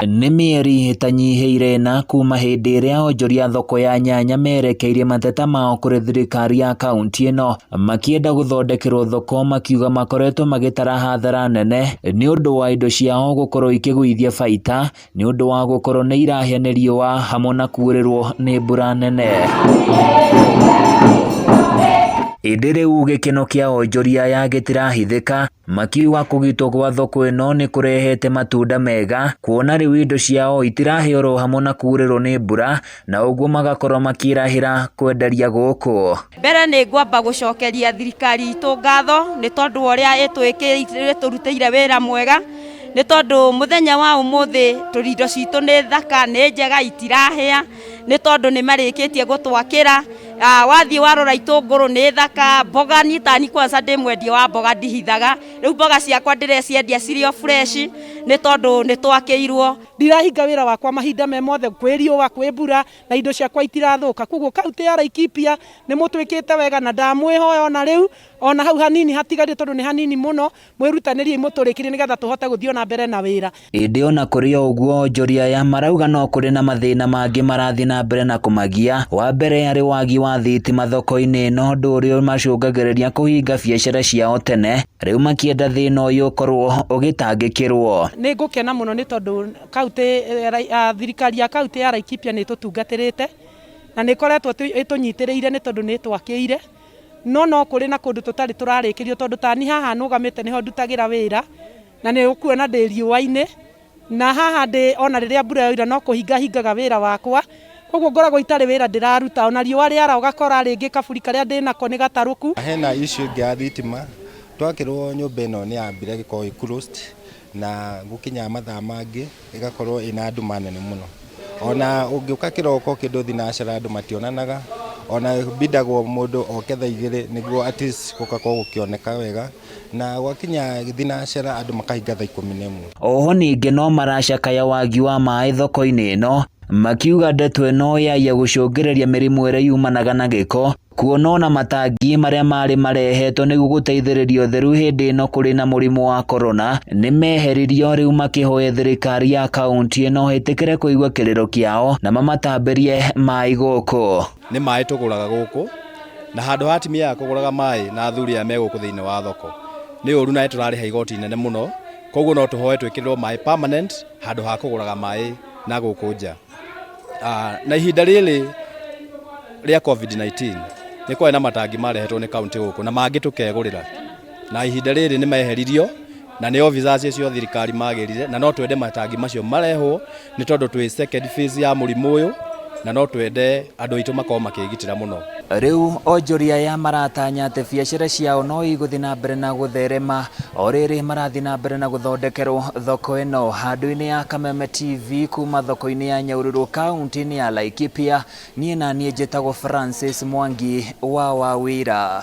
Nĩ mĩeri ĩtanyihĩire ĩna kuma hĩndĩ ĩrĩa onjoria a thoko ya nyanya merekeirie mateta mao kũrĩ thirikari ya kaunti ĩno makĩenda gũthondekerwo thoko, makiuga makoretwo magĩtara hathara nene nĩ ũndũ wa indo ciao gũkorwo ikĩgũithia baita nĩ ũndũ wa gũkorwo nĩ irahĩa nĩ riũa hamwe na kuurĩrwo nĩ mbura nene. Ĩndĩ rĩu gĩkeno kĩa onjoria aya gĩtirahithĩka, makiuga kũgitwo gwa thoko ĩno nĩ kũrehete matunda mega, kuona rĩu indo ciao itirahĩa oro hamwe na kuurĩrwo nĩ mbura, na ũguo magakorwo makĩrahĩra kwenderia gũkũ. Mbere nĩ ngwamba gũcokeria thirikari itũ ngatho nĩ tondũ wa ũrĩa ĩtũrutĩire wĩra mwega, nĩ tondũ mũthenya wa ũmũthĩ tũrĩ indo citũ nĩ thaka, nĩ njega, itirahĩa, nĩ tondũ nĩ marĩkĩtie gũtwakĩra. Wathiĩ warora itũngũrũ nĩ thaka, mboga niĩ tani kwanza ndĩ mwendia wa mboga ndihithaga, rĩu mboga ciakwa ndĩreciendia cirĩ o fresh nĩ tondũ nĩ twakĩirwo. Ndirahinga wĩra wakwa mahinda me mothe, kwĩ riũa, kwĩ mbura, na indo ciakwa itirathũka. Koguo kaunti ya Laikipia nĩ mũtwĩkĩte wega na ndamwĩhoya ona rĩu, ona hau hanini hatigarire tondũ nĩ hanini mũno, mwĩrutanĩriei mũtũrĩkĩrie nĩgetha tũhote gũthiĩ ona mbere na wĩra. Ĩndĩ ona kũrĩ o ũguo onjoria aya marauga no kũrĩ na mathĩna mangĩ marathiĩ na mbere na kũmagia. Wa mbere arĩ wagi wa thitima thoko-inĩ ĩno, ũndũ ũrĩa ũmacũngagĩrĩria kũhinga biacara ciao tene, rĩu makĩenda thĩna ũyũ ũkorwo ũgĩtangĩkĩrwo. Nĩ ngũkena mũno nĩ tondũ kaunti, thirikari ya kaunti ya Laikipia nĩ ĩtũtungatĩrĩte na nĩ ĩkoretwo ĩtũnyitĩrĩire nĩ tondũ nĩ ĩtwakĩire, no no kũrĩ na kũndũ tũtarĩ tũrarĩkĩrio tondũ tani haha nũgamĩte nĩho ndutagĩra wĩra na nĩ ũkuona ndĩ riũa-inĩ, na haha ndĩ ona rĩrĩa mbura yoira no kũhinga hingaga wĩra wakwa, koguo ngoragwo itarĩ wĩra ndĩraruta, ona riũa rĩara ũgakora rĩngĩ kaburi karĩa ndĩnako nĩ gatarũku. Hena issue ĩngĩ ya thitima, twakĩrwo nyũmba ĩno nĩ yambire ĩgĩkorwo ĩ closed na gũkinya mathaa mangĩ ĩgakorwo ĩna nduma nene mũno. Ona ũngĩũka kĩroko kĩndũ thinacara andũ mationanaga, ona bindagwo mũndũ oke thaa 2 nĩguo at least gũgakorwo gũkĩoneka wega, na gwakinya thinacara andũ makahinga thaa 11. Oho ningĩ no maracakaya wagi wa maĩ thoko-inĩ ĩno, makiuga ndeto ĩno yaia gũcũngĩrĩria mĩrimũ ĩrĩa yumanaga na gĩko, kuona ona matangi marĩa marĩ marehetwo nĩguo gũteithĩrĩria ũtheru hĩndĩ ĩno kũrĩ na mũrimũ wa korona nĩ meheririo, rĩu makĩhoya thirikari ya kaunti ĩno ĩtĩkĩre kũigua kĩrĩro kĩao na mamatambĩrie maĩ gũkũ. Nĩ maĩ tũgũraga gũkũ, na handũ ha atumia aya kũgũraga maĩ na athuri aya me gũkũ thĩinĩ wa thoko nĩ ũru, na tũrarĩha igoti inene mũno, koguo no tũhoe twĩkĩrĩrwo maĩ permanent handũ ha kũgũraga maĩ na gũkũ nja. Na ihinda rĩrĩ rĩa COVID-19 nĩ kwarĩ na matangi marehetwo nĩ kaunti gũkũ na mangĩ tũkegũrĩra, na ihinda rĩrĩ nĩ meheririo na nĩ officers acio a thirikari magĩrire, na no twende matangi macio marehwo nĩ tondũ twĩ second phase ya mũrimũ ũyũ, na no twende andũ aitũ makorwo makĩgitĩra mũno. Rĩu onjoria aya maratanya atĩ biacara ciao no igũthiĩ na mbere na gũtherema o rĩrĩ marathiĩ na mbere na gũthondekerwo thoko ĩno. Handũ-inĩ ya Kameme TV kuma thoko-inĩ ya Nyahururu kaunti-inĩ ya Laikipia, niĩ na niĩ njĩtagwo Francis Mwangi wa Wawira.